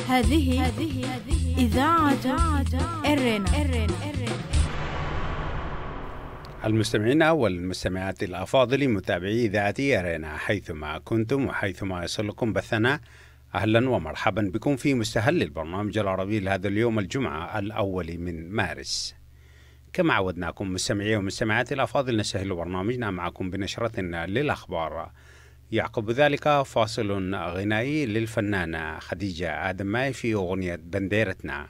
هذه إذاعة إرنا. المستمعين والمستمعات الأفاضل متابعي إذاعة إرنا حيثما كنتم وحيثما يصلكم بثنا، أهلا ومرحبا بكم في مستهل البرنامج العربي لهذا اليوم الجمعة الأول من مارس. كما عودناكم مستمعي ومستمعات الأفاضل نسهل برنامجنا معكم بنشرة للأخبار، يعقب ذلك فاصل غنائي للفنانة خديجة آدم ماي في أغنية بنديرتنا.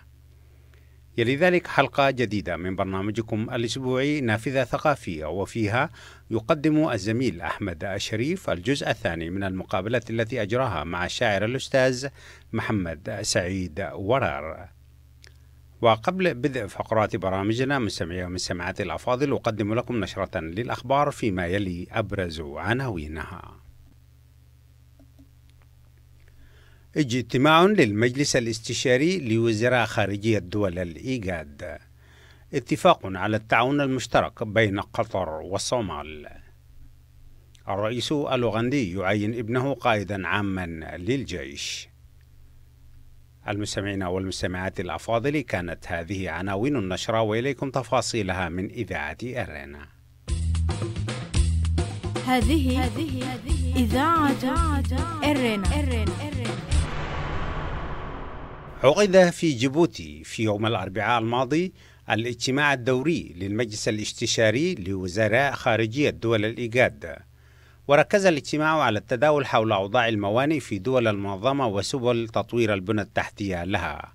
يلي ذلك حلقة جديدة من برنامجكم الأسبوعي نافذة ثقافية، وفيها يقدم الزميل أحمد الشريف الجزء الثاني من المقابلة التي أجراها مع الشاعر الأستاذ محمد سعيد ورار. وقبل بدء فقرات برامجنا مستمعي ومستمعات الأفاضل أقدم لكم نشرة للأخبار فيما يلي أبرز عناوينها. اجتماع للمجلس الاستشاري لوزراء خارجية دول الإيجاد. اتفاق على التعاون المشترك بين قطر والصومال. الرئيس الأوغندي يعين ابنه قائدا عاما للجيش. المستمعين والمستمعات الأفاضل، كانت هذه عناوين النشرة وإليكم تفاصيلها من إذاعة أرينا. هذه إذاعة أرينا. عقد في جيبوتي في يوم الأربعاء الماضي الاجتماع الدوري للمجلس الاستشاري لوزراء خارجية دول الإيجاد، وركز الاجتماع على التداول حول أوضاع الموانئ في دول المنظمة وسبل تطوير البنى التحتية لها.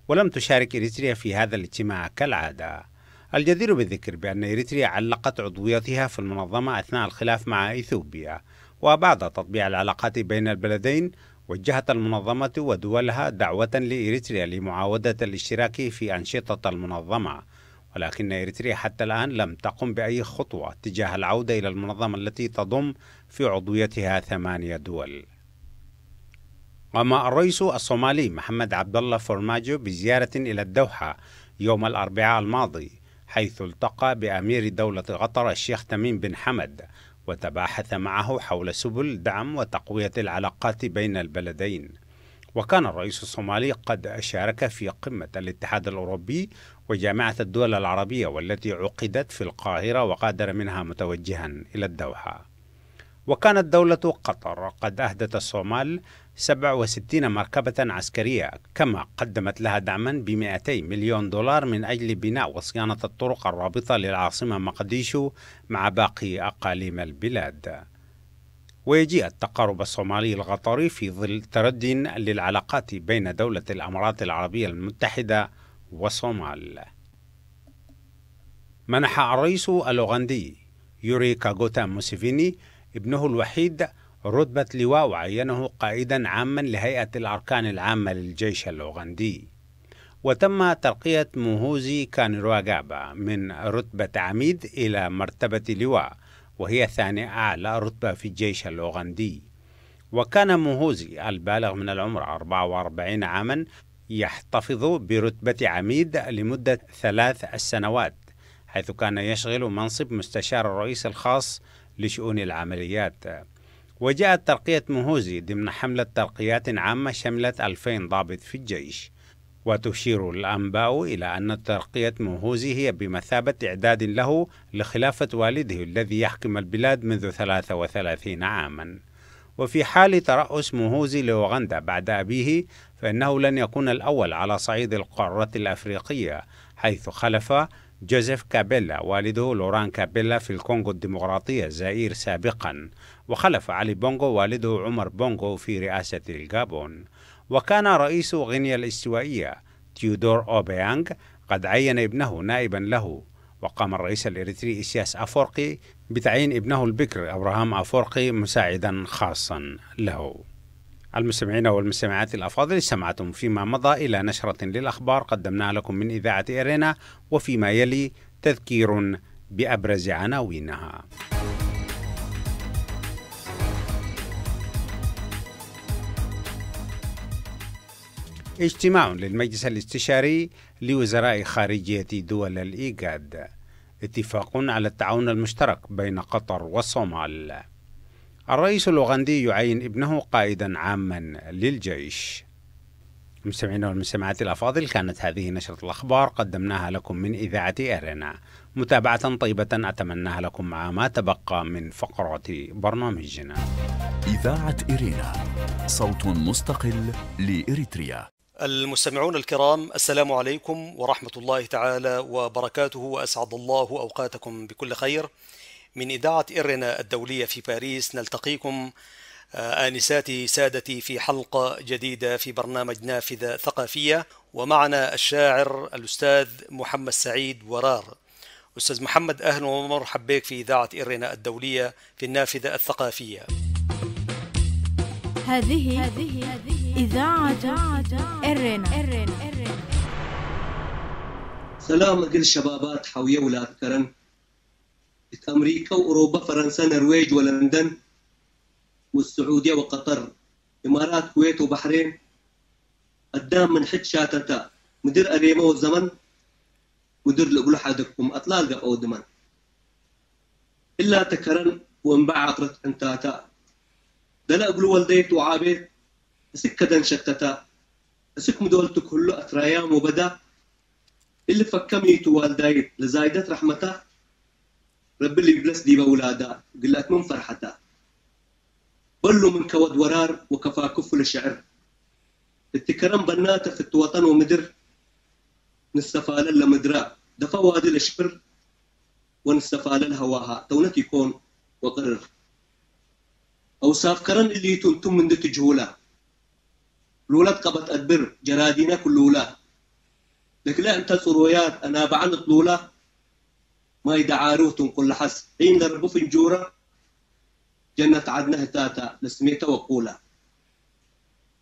ولم تشارك إريتريا في هذا الاجتماع كالعادة. الجدير بالذكر بأن إريتريا علقت عضويتها في المنظمة أثناء الخلاف مع إثيوبيا، وبعد تطبيع العلاقات بين البلدين وجهت المنظمة ودولها دعوة لإريتريا لمعاودة الاشتراك في أنشطة المنظمة، ولكن إريتريا حتى الآن لم تقم بأي خطوة تجاه العودة إلى المنظمة التي تضم في عضويتها 8 دول. قام الرئيس الصومالي محمد عبد الله فورماجو بزيارة إلى الدوحة يوم الأربعاء الماضي، حيث التقى بأمير دولة قطر الشيخ تميم بن حمد، وتباحث معه حول سبل دعم وتقوية العلاقات بين البلدين. وكان الرئيس الصومالي قد شارك في قمة الاتحاد الأوروبي وجامعة الدول العربية والتي عقدت في القاهرة وغادر منها متوجها إلى الدوحة. وكانت دولة قطر قد أهدت الصومال 67 مركبة عسكرية، كما قدمت لها دعما ب200 مليون دولار من أجل بناء وصيانة الطرق الرابطة للعاصمة مقديشو مع باقي أقاليم البلاد. ويجيء التقارب الصومالي القطري في ظل تردٍ للعلاقات بين دولة الإمارات العربية المتحدة والصومال. منح الرئيس الأوغندي يوري كاغوتا موسيفيني ابنه الوحيد رتبة لواء وعينه قائدا عاما لهيئة الأركان العامة للجيش الأوغندي. وتم ترقية موهوزي كانيرواغابا من رتبة عميد إلى مرتبة لواء، وهي ثاني أعلى رتبة في الجيش الأوغندي. وكان موهوزي البالغ من العمر 44 عاما يحتفظ برتبة عميد لمدة 3 سنوات، حيث كان يشغل منصب مستشار الرئيس الخاص لشؤون العمليات. وجاءت ترقية موهوزي ضمن حملة ترقيات عامة شملت 2000 ضابط في الجيش. وتشير الأنباء إلى أن ترقية موهوزي هي بمثابة إعداد له لخلافة والده الذي يحكم البلاد منذ 33 عاما. وفي حال ترأس موهوزي لأوغندا بعد أبيه فإنه لن يكون الأول على صعيد القارة الأفريقية، حيث خلف جوزيف كابيلا والده لوران كابيلا في الكونغو الديمقراطية زائير سابقا، وخلف علي بونغو والده عمر بونغو في رئاسة الجابون. وكان رئيس غينيا الاستوائية تيودور أوبيانغ قد عين ابنه نائبا له، وقام الرئيس الإريتري إسياس أفورقي بتعيين ابنه البكر أبراهام أفورقي مساعدا خاصا له. المستمعين والمستمعات الأفاضل، استمعتم فيما مضى إلى نشرة للأخبار قدمناها لكم من إذاعة إرينا، وفيما يلي تذكير بأبرز عناوينها. اجتماع للمجلس الاستشاري لوزراء خارجية دول الإيجاد. اتفاق على التعاون المشترك بين قطر والصومال. الرئيس الأوغندي يعين ابنه قائدا عاما للجيش. مستمعينا والمستمعات الأفاضل، كانت هذه نشرة الأخبار قدمناها لكم من إذاعة إرنا. متابعة طيبة أتمناها لكم مع ما تبقى من فقرات برنامجنا. إذاعة إرينا، صوت مستقل لإريتريا. المستمعون الكرام، السلام عليكم ورحمة الله تعالى وبركاته، وأسعد الله أوقاتكم بكل خير. من إذاعة إرنا الدولية في باريس نلتقيكم آنساتي سادتي في حلقة جديدة في برنامج نافذة ثقافية، ومعنا الشاعر الأستاذ محمد سعيد ورار. أستاذ محمد، أهلا ومرحبا بك في إذاعة إرنا الدولية في النافذة الثقافية. هذه إذاعة إرنا. سلام أقل شبابات حوية ولاد كرن أمريكا وأوروبا، فرنسا، نرويج ولندن والسعودية وقطر، إمارات، كويت وبحرين. قدام من حد شاتتا مدير أريمة والزمن مدير لقلو حدكم أطلال قفو دمن إلا تكرن وانبع عطرة انتاتا دلا أقلو والديت وعابيت سكة دنشتتا سك مدولتك كله أترايام وبدا اللي فكميت والدايت لزايدة رحمته رب اللي بلس دي بولادا قلت من فرحته بلو من كود ورار وكفا كف للشعر التكرم بناته في الوطن ومدر نستفال لمدراء دفا وادي الشبر ونستفال الهواها تونت يكون وقرر أوصاف كرن اللي تنتم من دت جهولا لولد قبت أدبر جرادينا كلولا لك لا أنت صرويات أنا بعن طلولا ما يدعاروه تنقل لحس حين لربو فنجورة جنة عدنه تاتا لسميتا وقولا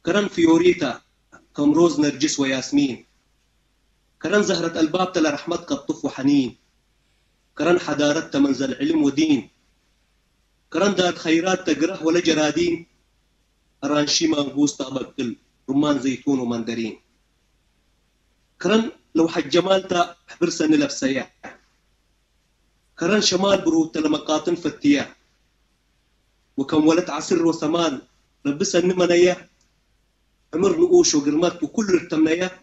كرن فيوريتا كم روز نرجس وياسمين كرن زهرة الباب تلا رحمة قطف وحنين كرن حضارة منزل علم ودين كرن دار خيرات تقره ولا جرادين أرانشي مانغوس تابقل رمان زيتون ومندرين كرن لوحة جمالتا حبرسة نلبسيا كرن شمال بروت لمقاطن فتيا وكم ولد عسر وثمان ربسا النمنية عمر نقوش وقرمات وكل التمنية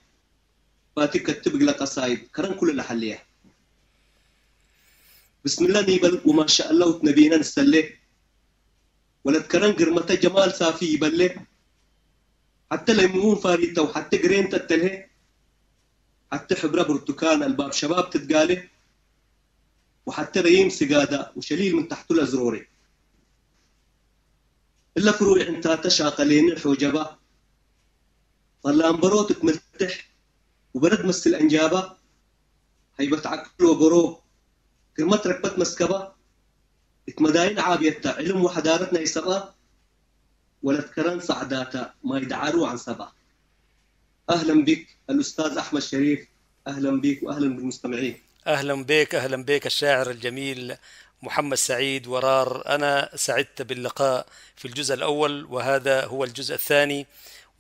فاتك تبق لقصايد كرن كل اللي بسم الله نيبل وما شاء الله وتنبينا نسلي ولد كرن قرمته جمال صافي يبلي حتى ليمون فاريتا وحتى قرين تتلهي حتى حبرة برتكان الباب شباب تتقالي وحتى ريم سقادة وشليل من تحت الأزروري إلا فروع انت تشاقلين الحوجبة طلان بروتك ملتح وبرد مس الأنجابة هيبة عقل وبروب كرمت ركبت مسكبة اتمداين عابيتا علم وحضارتنا يسبا ولد كران صعداتا ما يدعروا عن سبا. أهلا بك الأستاذ أحمد شريف، أهلا بك وأهلا بالمستمعين. أهلا بك، أهلا بك الشاعر الجميل محمد سعيد ورار. أنا سعدت باللقاء في الجزء الأول وهذا هو الجزء الثاني،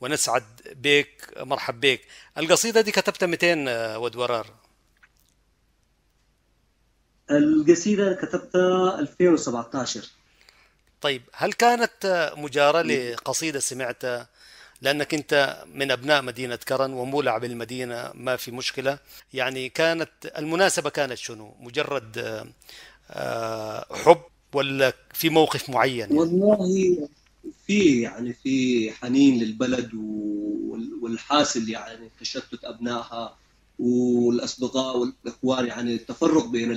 ونسعد بك، مرحب بك. القصيدة دي كتبتها 200 ود ورار؟ القصيدة كتبتها 2017. طيب، هل كانت مجارة لقصيدة سمعتها؟ لأنك أنت من أبناء مدينة كرن ومولع بالمدينة، ما في مشكلة يعني. كانت المناسبة كانت شنو؟ مجرد حب ولا في موقف معين يعني؟ والله في يعني في حنين للبلد والحاصل يعني تشتت أبنائها والأصدقاء والإخوان، يعني التفرق بين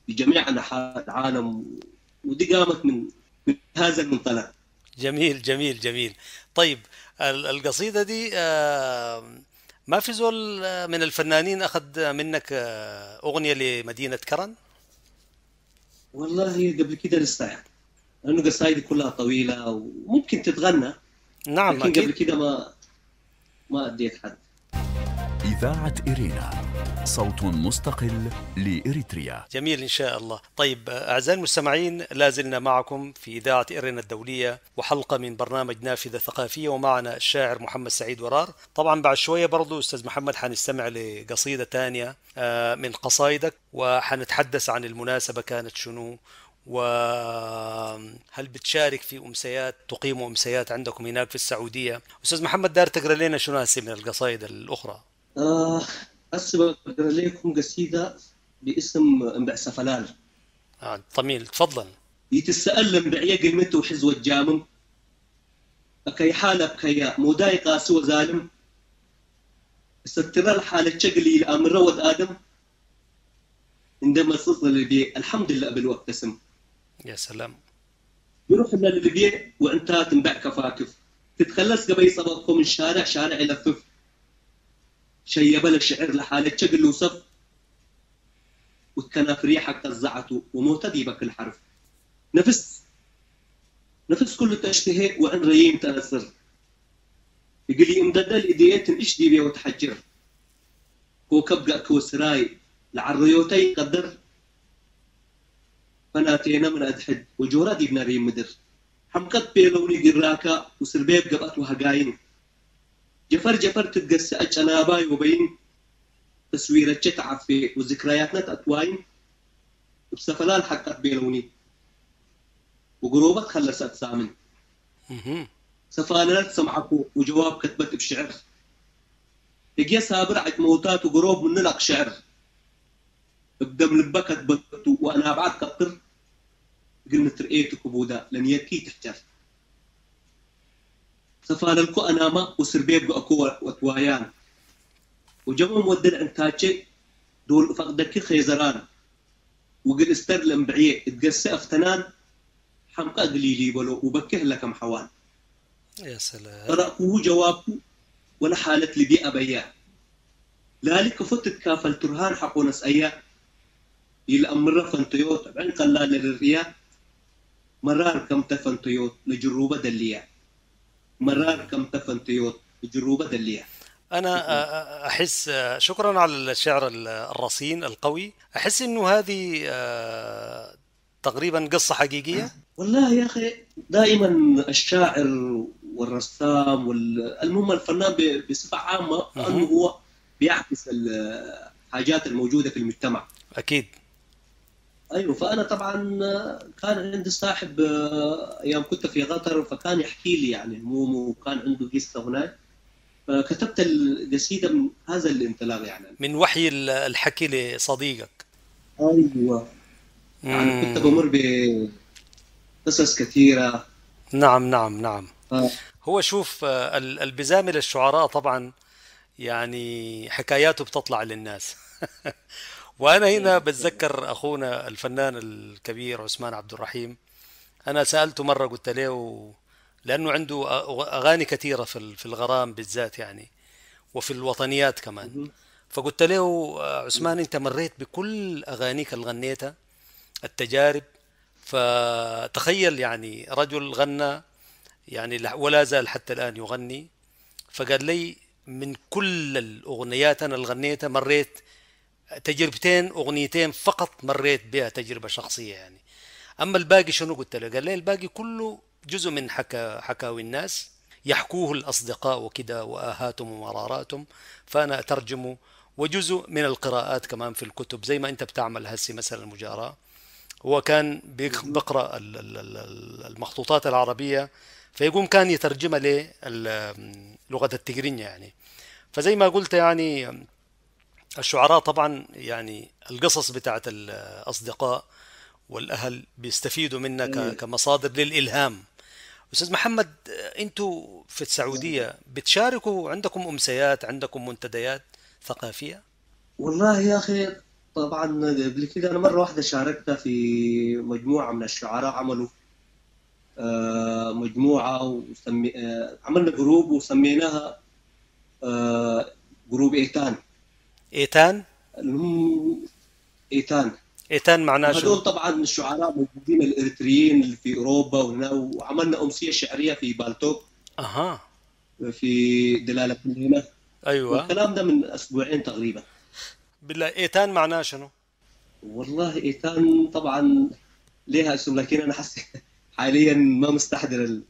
بجميع أنحاء العالم، ودي قامت من هذا المنطلق. جميل جميل جميل. طيب القصيدة دي ما في زول من الفنانين أخذ منك أغنية لمدينة كرن؟ والله قبل كده لسه يعني، لأنه قصايدي كلها طويلة وممكن تتغنى. نعم، لكن قبل كده ما أديت حد. إذاعة إرينا، صوت مستقل لإريتريا. جميل إن شاء الله. طيب أعزائي المستمعين، لازلنا معكم في إذاعة إرينا الدولية وحلقة من برنامج نافذة ثقافية، ومعنا الشاعر محمد سعيد ورار. طبعا بعد شوية برضو أستاذ محمد حنستمع لقصيدة تانية من قصايدك، وحنتحدث عن المناسبة كانت شنو وهل بتشارك في أمسيات، تقيم أمسيات عندكم هناك في السعودية؟ أستاذ محمد، دار تقرأ لنا شنو هسه من القصائد الأخرى؟ هسه بقرأ لكم قصيدة باسم انبع سفلال. طميل، تفضل. يتسألم بعيا قلمته وحزوة جامم، أكي حالة بكيا موداي قاسي وظالم، سترى الحالة شقلي الأمر ود آدم، عندما صرنا للبيع الحمد لله بالوقت اسم. يا سلام. يروح للبيع وانت تنبع كفاكف، تتخلص قبل صبغكم من شارع شارع يلفف، شيب الشعر لحالة شقل وصف، وتكناف ريحك قزعته وموت ديبك الحرف، نفس نفس كل تشتهي وعن ريم تأثر، يقول لي امدد الإيديات إيش دي بيه وتحجر، كوكب كوسراي لعريوتي قدر، فناتينا من أدحد وجورا دي بناري مدر، حمقت بيلوني قراكا وسربيب قبأت وهقاين، جفر جفر تتقسى أجناباي وبين، تصويرة تعفي وذكرياتنا تأتواين، بسفلال حقت بيلوني وقروبة خلصت سامن، سفالات سمعكو وجواب كتبت بشعر، اجي صابر عد موتات وقروب من لك شعر، بدم لبك كتبت وانا بعد كتر، قلت رئيتك وبودا لن يكي تحجر، سفالكو انا ما وسربيب اكو وتوايان، وجمع مودن انتاجي دول فقدك خيزران، وقل استر لمبعيه تقسى افتنان، حمقى قليلي بلو وبكه لكم حوان. يا سلام. قرأكوه جوابكو ولا حالة لبي أبيا، ذلك فتت كافل ترهان حقو نسأيا، يلأمر فانتيوت عن قلال للرياء، مرار كم تفنتيوت لجروبة دليا، مرار كم تفنتيوت لجروبة دليا. أنا أحس، شكرا على الشعر الرصين القوي، أحس إنه هذه تقريبا قصة حقيقية. والله يا أخي دائما الشاعر والرسام والمهم الفنان بصفة عامة أنه هو بيعكس الحاجات الموجودة في المجتمع. أكيد. أيوه، فأنا طبعا كان عندي صاحب أيام كنت في قطر، فكان يحكي لي يعني همومه وكان عنده قصة هناك، فكتبت القصيدة من هذا الانطلاق يعني، من وحي الحكي لصديقك. أيوه، يعني كنت بمر بقصص كثيرة. نعم نعم نعم. هو شوف البزامل الشعراء طبعا يعني حكاياته بتطلع للناس. وأنا هنا بتذكر أخونا الفنان الكبير عثمان عبد الرحيم، أنا سألته مرة قلت له، لأنه عنده أغاني كثيرة في الغرام بالذات يعني، وفي الوطنيات كمان، فقلت له عثمان أنت مريت بكل أغانيك اللي غنيتها التجارب، فتخيل يعني رجل غنى يعني ولا زال حتى الآن يغني، فقال لي من كل الأغنيات أنا اللي غنيتها مريت تجربتين، أغنيتين فقط مريت بها تجربة شخصية يعني، أما الباقي شنو؟ قلت له، قال لي الباقي كله جزء من حكاوي الناس يحكوه الأصدقاء وكده وآهاتهم ومراراتهم، فأنا أترجمه، وجزء من القراءات كمان في الكتب زي ما أنت بتعمل هسي مثلا المجاراة. هو كان بيقرأ المخطوطات العربية فيقوم كان يترجمها للغة التجرينية يعني. فزي ما قلت يعني الشعراء طبعا يعني القصص بتاعت الأصدقاء والأهل بيستفيدوا منها كمصادر للإلهام. أستاذ محمد، أنتوا في السعودية بتشاركوا، عندكم أمسيات، عندكم منتديات ثقافية؟ والله يا أخي طبعا قبل كده أنا مرة واحدة شاركت في مجموعة من الشعراء، عملوا مجموعة وسمي عملنا group وسميناها group إيتان. إيتان؟ إيتان. إيتان معناه شو؟ هذول طبعا الشعراء موجودين الإريتريين اللي في أوروبا وهنا، وعملنا أمسية شعرية في بالتوك. أها. في دلالة هنا. أيوة. والكلام ده من أسبوعين تقريبا. بالله إيتان معناه شنو؟ والله إيتان طبعا ليها اسم، لكن أنا حاسس حاليا ما مستحضر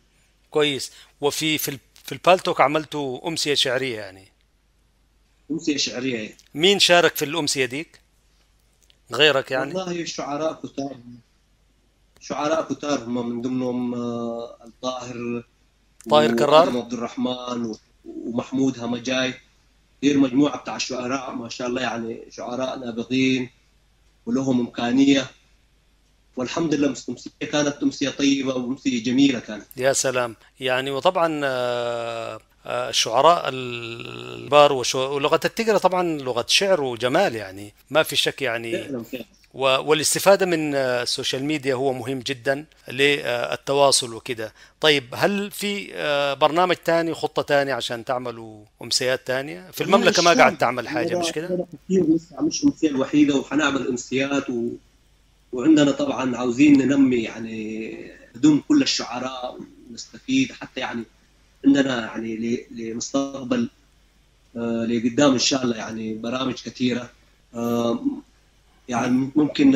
كويس. وفي في البالتوك عملتوا أمسية شعرية يعني؟ أمسية شعرية. مين شارك في الأمسية ديك؟ غيرك يعني؟ والله الشعراء كتار. شعراء كتار هم من ضمنهم الطاهر، طاهر كرار، وآدم عبد الرحمن، ومحمود همجاي. غير مجموعة بتاع الشعراء ما شاء الله، يعني شعراء نابغين ولهم إمكانية، والحمد لله أمسية كانت أمسية طيبة وأمسية جميلة كانت. يا سلام. يعني وطبعا الشعراء الكبار ولغة التقرة طبعا لغة شعر وجمال، يعني ما في شك يعني. فعلا فعلا. والاستفادة من ال social media هو مهم جدا للتواصل وكده. طيب هل في برنامج تاني، خطة تانية عشان تعملوا أمسيات تانية في والله المملكة؟ ما قاعد الشام تعمل حاجة مش كده؟ كثير لسه، مش أمسية الوحيدة، وحنعمل أمسيات وعندنا طبعا عاوزين ننمي يعني نضم كل الشعراء ونستفيد، حتى يعني عندنا يعني لمستقبل لقدام إن شاء الله يعني برامج كثيرة، يعني ممكن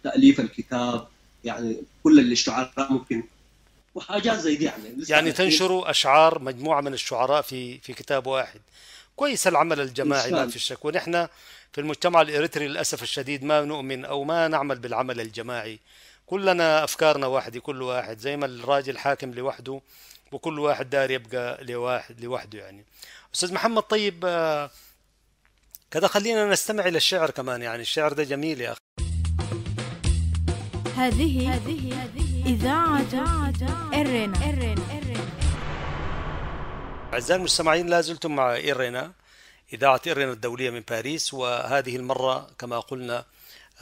تأليف الكتاب، يعني كل اللي الشعراء ممكن وحاجات زي دي يعني. يعني تنشروا أشعار مجموعة من الشعراء في كتاب واحد. كويس العمل الجماعي ما في شك. ونحن في المجتمع الإريتري للأسف الشديد ما نؤمن أو ما نعمل بالعمل الجماعي، كلنا أفكارنا واحدة، كل واحد زي ما الراجل حاكم لوحده وكل واحد دار يبقى لوحده يعني. أستاذ محمد، طيب كذا خلينا نستمع إلى الشعر كمان، يعني الشعر ده جميل يا أخي. هذه إذاعة إرنا. أعزائي المستمعين، لا زلتم مع إرنا، إذاعة إرنا الدولية من باريس، وهذه المرة كما قلنا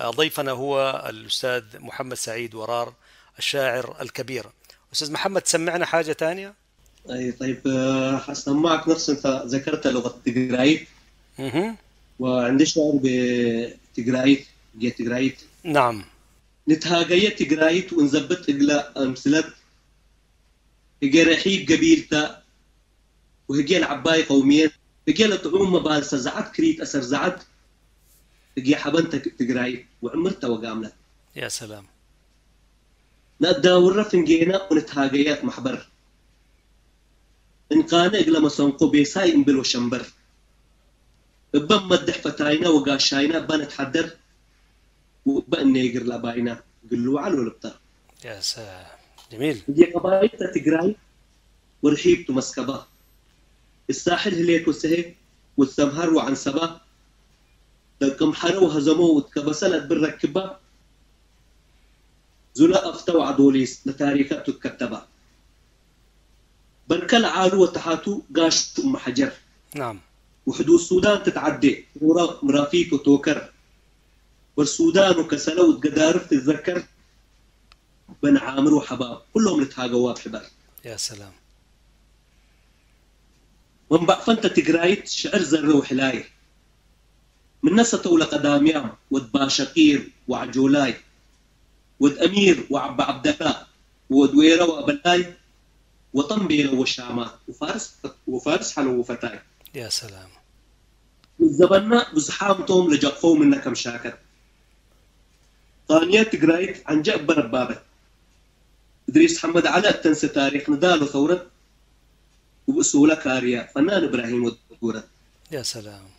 ضيفنا هو الأستاذ محمد سعيد ورار الشاعر الكبير. أستاذ محمد، سمعنا حاجة تانية؟ أي طيب، حسمعك نفس أنت ذكرت لغة تجرايت. وعندي شعر بتجرايت، تجرايت. نعم. نتهاجية تجرايت ونزبط إجلاء أمثلة جرحيب قبيلتا وهجي العباية قومية هجي لطعوم مبالسة زعت كريت أسر زعت هجي حبنت تجرايت وعمرتا وقاملت. يا سلام. نقداور فنجينا ونتهاجيات محبر إن كان إجلا مسنقو بيساي إنبل وشمبر بم مدح فتاينا وقاشاينا بنتحدر وبقى نيجر لباينا قلوا علو البطر. يا سلام، جميل. دي قبايلتا تجراي ورحيبتو مسكبا الساحل هليت وسهي والسمهر وعن سبا دقم حرو هزمو وتكبسلت بالركبة زلا أفتو عدوليس لتاريخات تكتبا بركل عالو وتحاتو قاش أم حجر. نعم. وحدود السودان تتعدي مرافيك وتوكر والسودان وكسلو وتقدارف تتذكر بن عامر وحباب كلهم لتهاجوا بحبر. يا سلام. ومن بعفنت تقرايت شعر زر وحلاي من نسة ولقداميام ودباشقير وعجولاي ود أمير وعب عبد الله ودويرة وأبلاي وطنبيلة وشامات وفارس حلو وفتاي. يا سلام. والزبنة بزحامتهم لجقفوا منا كم شاكت ثانية تقرايت عن جأب بربابة إدريس حمد علاء تنسى تاريخ ندال وثورة وبأسولة كاريا فنان إبراهيم ودورة. يا سلام.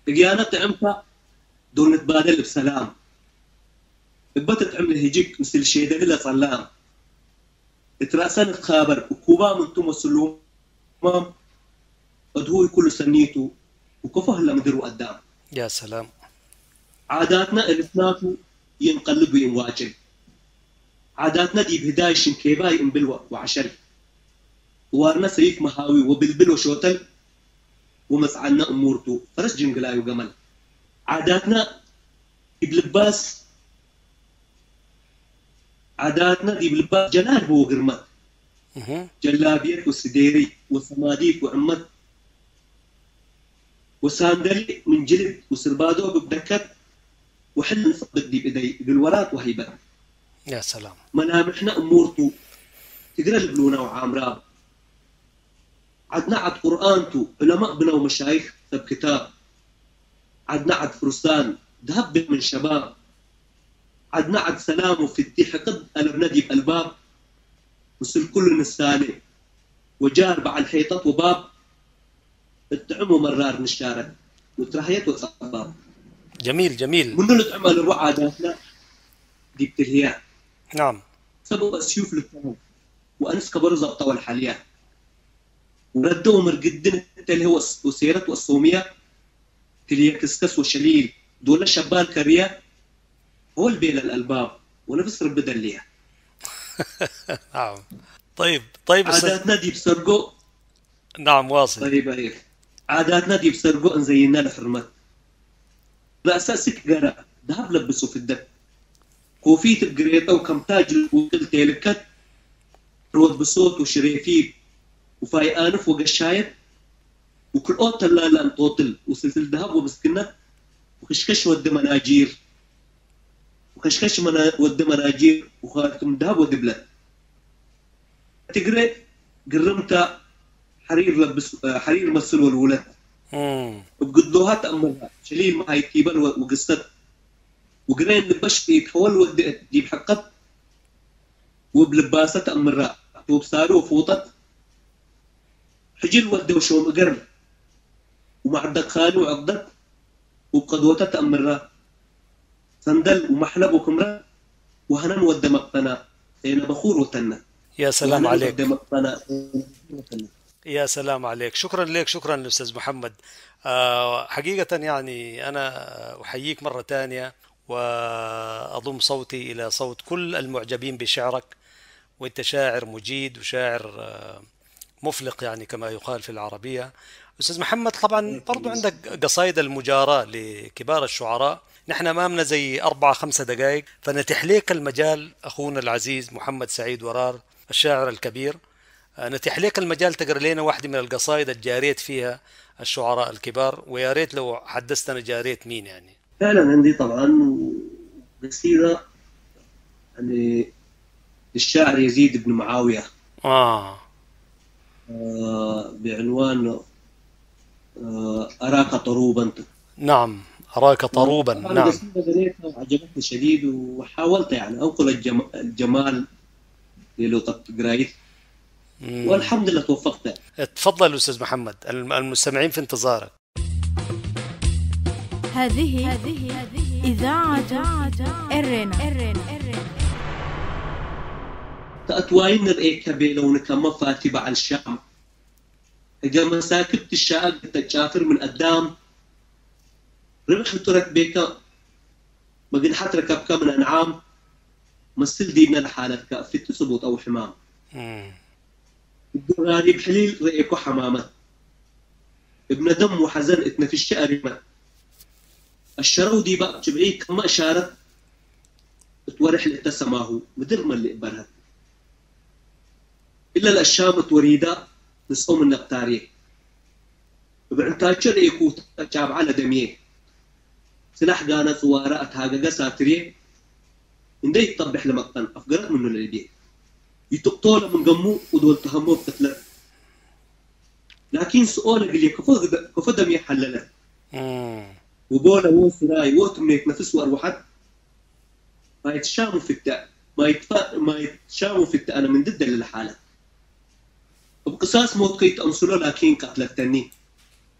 إجيانا طعمتها دون نتبادل بسلام بتت عمل هيجيك مثل شيدة إلا صلام اترأسان تخابر وكوبا من توم السلومام أدهوي كل سنيته وكفه لمدر وقدام. يا سلام. عاداتنا الإثناتو ينقلب وينواجل عاداتنا دي بهداي شنكيباي انبل وعشل وارنا سيف مهاوي وبلبل وشوتل ومسعنا أمورتو فرس جنجلاي وجمل. عاداتنا دي بلباس، عاداتنا دي بلباس جلال هو قرمت جلابيت وسديري وصماديك وعمت وساندلي من جلد وسربادو ببدكت وحل نصبت دي بإيدي بالورات وهيبت. يا سلام. ملامحنا أمورتو تقرا البلونا وعامراب عدنا عد قرآنتو علماء بنا ومشايخ سب كتاب عدنا عد فرسان ذهب من شباب عدنا عد سلام وفي التيح قد قلبنا دي بألباب وصل كل نسالة وجار بعد الحيطات وباب الطعم ومرار نشارك وترحيت وصباب. جميل جميل. منو اللي تعمل الرعاة عاداتنا دي بتلهيا نعم. سبب السيوف للتمام وأنس كبر زبطة والحالية وردوا مرقدن اللي هو وسيرة والصومية تليا كسكس وشليل دولة شبال كريا هو البيل الألباب ونفس رب دليها. نعم. طيب عاداتنا دي بسرقو. نعم واصل. طيب عاداتنا دي بسرقو نزينا الحرمة رأساسك قرا ذهب لبسوا في الدب كوفيت بقريطة وكم تاج وكل تيلكت رود بصوت وشريفيب وفاي آنف وقشايب وكل أوت لا لا توطل وسلسل ذهب وبسكنة وخشخش ود مناجير وخشخش ود مناجير وخاتم ذهب ودبلة تقرأ قرمت حرير لبس حرير مسل والولد وبقدوها تأملها شليل ما هي تيبل وقصت وقرين لبش يتحول ود جيب حقت وبلباسة تأمرها وبسارو وفوطت حجل ود وشوم قر ومع الدخان وعقدت وبقدوته تأمرها صندل ومحلب وكمرة وهنن ود مقتنا سينا بخور وتنا. يا سلام عليك. يا سلام عليك. شكرا لك، شكرا للأستاذ محمد. حقيقة يعني أنا أحييك مرة ثانية وأضم صوتي إلى صوت كل المعجبين بشعرك، وأنت شاعر مجيد وشاعر مفلق يعني كما يقال في العربية. أستاذ محمد طبعا برضو عندك قصايد المجاراة لكبار الشعراء، نحن أمامنا زي 4-5 دقائق، فنتح لك المجال أخونا العزيز محمد سعيد ورار الشاعر الكبير، نتح لك المجال تقرأ لنا واحدة من القصائد الجاريت فيها الشعراء الكبار، ويا ريت لو حدثتنا جاريت مين يعني. فعلا عندي طبعا قصيدة يعني للشاعر يزيد بن معاوية بعنوان أراك طروبا. نعم، أراك طروبا. نعم. قصيدة عجبتني شديد، وحاولت يعني أنقل الجمال للغة قرايت، والحمد لله توفقت. تفضل أستاذ محمد، المستمعين في انتظارك. هذه إذاعة إرنا. تأتواين رأيك بلونك ما فاتبة على الشام، إذا مساكبت الشاق تشافر من قدام، ربح ترك بيك ما قد حتى ركبك من أنعام، مثل دينا لحالتك في تثبت أو حمام. الدراري بحليل رأيكو حمامة، ابن دم وحزن اتنا في الشقرمة، الشرودي بقى جبعي كما أشارت، تورح لاتسماهو مدر ما اللي قبرها، إلا الأشام توريدا نسقو من نقتاريه، وبعنتاجر إيكو تجاب على دميه، سلاح قانا صوارة أتهاقا ساتريه، إن يطبح لمقطن أفقرت منه للبيه، يتقطول من قمو ودول تهمو بقتله، لكن سؤال قلي كفو دميه حلله، وبولا وو سراي وو تمنيت نفس وأروحت، ما يتشاموا في التاء ما يتشاموا في التاء أنا من ضد للحالة، بقصاص موت كيت أنصلو لكن قتلتني.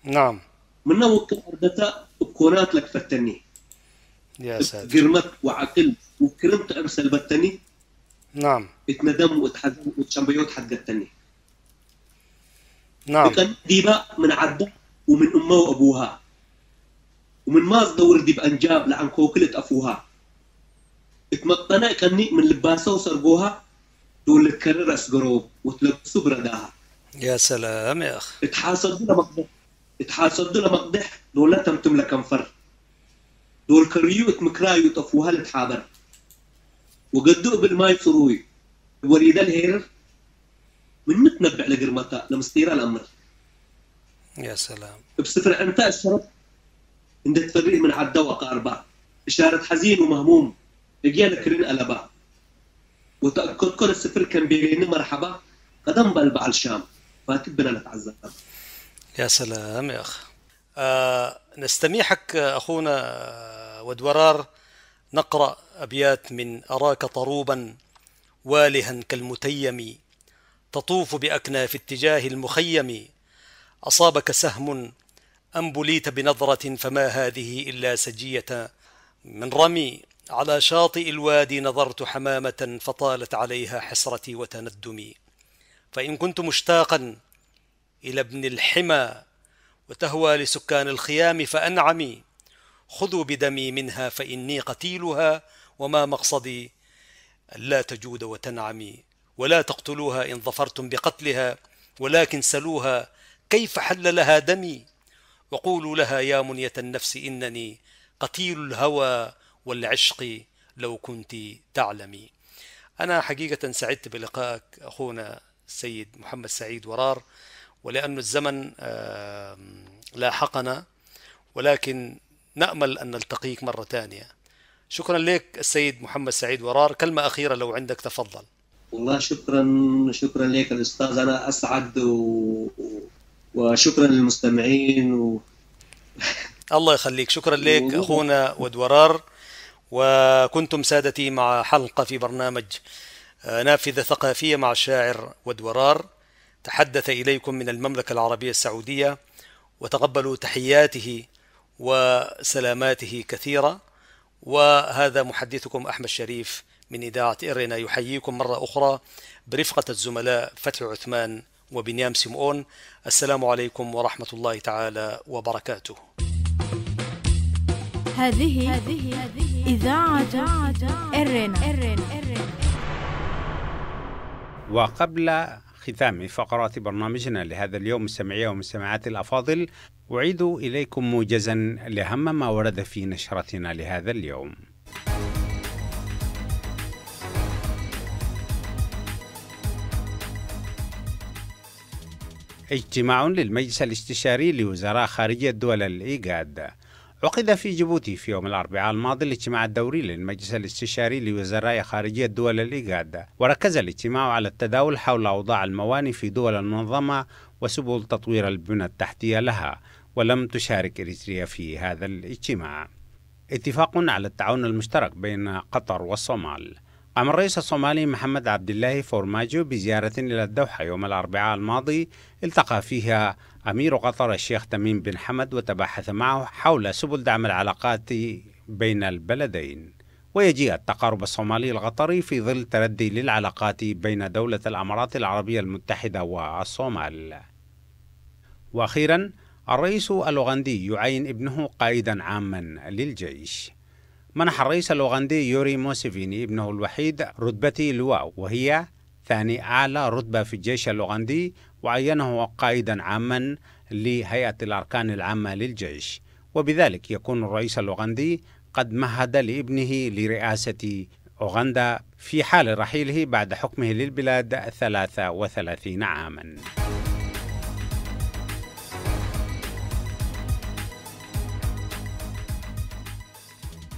نعم. من وقت أردتا بكونات لك فتني. يا ساتر. قرمت وعقل وكرمت أمسل بتني. نعم. اتندم واتحزن وتشمبيوت حقتني. نعم. كان ديبا من عدة ومن أمه وأبوها، ومن ماز دور دي بأنجاب لعن كوكلة أفوها، اتمطنا كني من لباسه وسرقوها، دول تكرر أسقروب وتلبسوا برداها. يا سلام يا أخ. اتحاسدوا لمقدح دول تمتم لكنفر، دول كريوت مكرايو طفوها لتحابر، وقدوا بالماي صروي وريد الهير من متنبع لقرمتا لمستيرة الأمر. يا سلام. بسفر عنتاء الشرف عند تفريق من عدة وقاربة، إشارة حزين ومهموم لقينا كرين ألبا، وتأكد كل السفر كان بيني مرحبا، قدم بلبع الشام فاتبنا نتعذب. يا سلام يا أخ. نستميحك أخونا ودورار، نقرأ أبيات من أراك طروبا والها كالمتيم، تطوف بأكناف اتجاه المخيم، أصابك سهم أم بليت بنظرة، فما هذه إلا سجية من رمي، على شاطئ الوادي نظرت حمامة فطالت عليها حسرتي وتندمي. فإن كنت مشتاقا إلى ابن الحمى وتهوى لسكان الخيام فأنعمي، خذوا بدمي منها فإني قتيلها، وما مقصدي ألا تجود وتنعمي. ولا تقتلوها إن ظفرتم بقتلها، ولكن سلوها كيف حل لها دمي، وقولوا لها يا منية النفس إنني قتيل الهوى والعشق لو كنت تعلمي. أنا حقيقة سعدت بلقائك أخونا السيد محمد سعيد ورار، ولأن الزمن لاحقنا، ولكن نأمل أن نلتقيك مرة ثانية. شكرا لك السيد محمد سعيد ورار. كلمة أخيرة لو عندك تفضل. والله شكرا لك الأستاذ، أنا أسعد وشكرا للمستمعين الله يخليك. شكرا لك أخونا ودورار. وكنتم سادتي مع حلقة في برنامج نافذة ثقافية مع الشاعر ودورار، تحدث إليكم من المملكة العربية السعودية، وتقبلوا تحياته وسلاماته كثيرة. وهذا محدثكم أحمد شريف من إذاعة إرنا، يحييكم مرة أخرى برفقة الزملاء فتحي عثمان وبنيام سيمون. السلام عليكم ورحمة الله تعالى وبركاته. هذه إذاعة إرنا. وقبل ختام فقرات برنامجنا لهذا اليوم مستمعي ومستمعات الأفاضل، أعيد إليكم موجزا لأهم ما ورد في نشرتنا لهذا اليوم. اجتماع للمجلس الاستشاري لوزراء خارجية دول الإيجاد. عقد في جيبوتي في يوم الأربعاء الماضي الاجتماع الدوري للمجلس الاستشاري لوزراء خارجية دول الإيجاد، وركز الاجتماع على التداول حول أوضاع الموانئ في دول المنظمة وسبل تطوير البنى التحتية لها، ولم تشارك إريتريا في هذا الاجتماع. اتفاق على التعاون المشترك بين قطر والصومال. قام الرئيس الصومالي محمد عبد الله فورماجو بزيارة إلى الدوحة يوم الأربعاء الماضي، التقى فيها أمير قطر الشيخ تميم بن حمد وتباحث معه حول سبل دعم العلاقات بين البلدين. ويجيء التقارب الصومالي القطري في ظل تردي للعلاقات بين دولة الإمارات العربية المتحدة والصومال. وأخيرا، الرئيس الأوغندي يعين ابنه قائدا عاما للجيش. منح الرئيس الأوغندي يوري موسيفيني ابنه الوحيد رتبة لواء، وهي ثاني أعلى رتبة في الجيش الأوغندي، وعينه قائدا عاما لهيئة الأركان العامة للجيش، وبذلك يكون الرئيس الأوغندي قد مهد لابنه لرئاسة أوغندا في حال رحيله بعد حكمه للبلاد 33 عاما.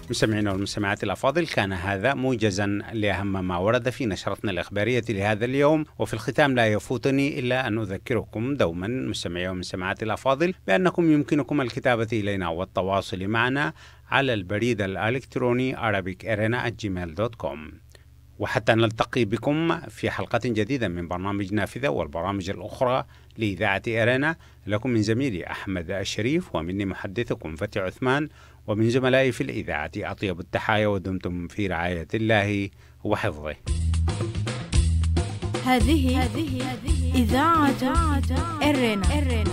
مستمعينا والمستمعات الأفاضل، كان هذا موجزا لأهم ما ورد في نشرتنا الإخبارية لهذا اليوم. وفي الختام لا يفوتني إلا أن أذكركم دوما مستمعي ومستمعات الأفاضل بأنكم يمكنكم الكتابة إلينا والتواصل معنا على البريد الإلكتروني arabicarena@gmail.com. وحتى نلتقي بكم في حلقة جديدة من برنامج نافذة والبرامج الأخرى لإذاعة إرنا، لكم من زميلي أحمد الشريف ومني محدثكم فتحي عثمان ومن زملائي في الإذاعة أطيب التحايا، ودمتم في رعاية الله وحفظه. هذه إذاعة إرنا.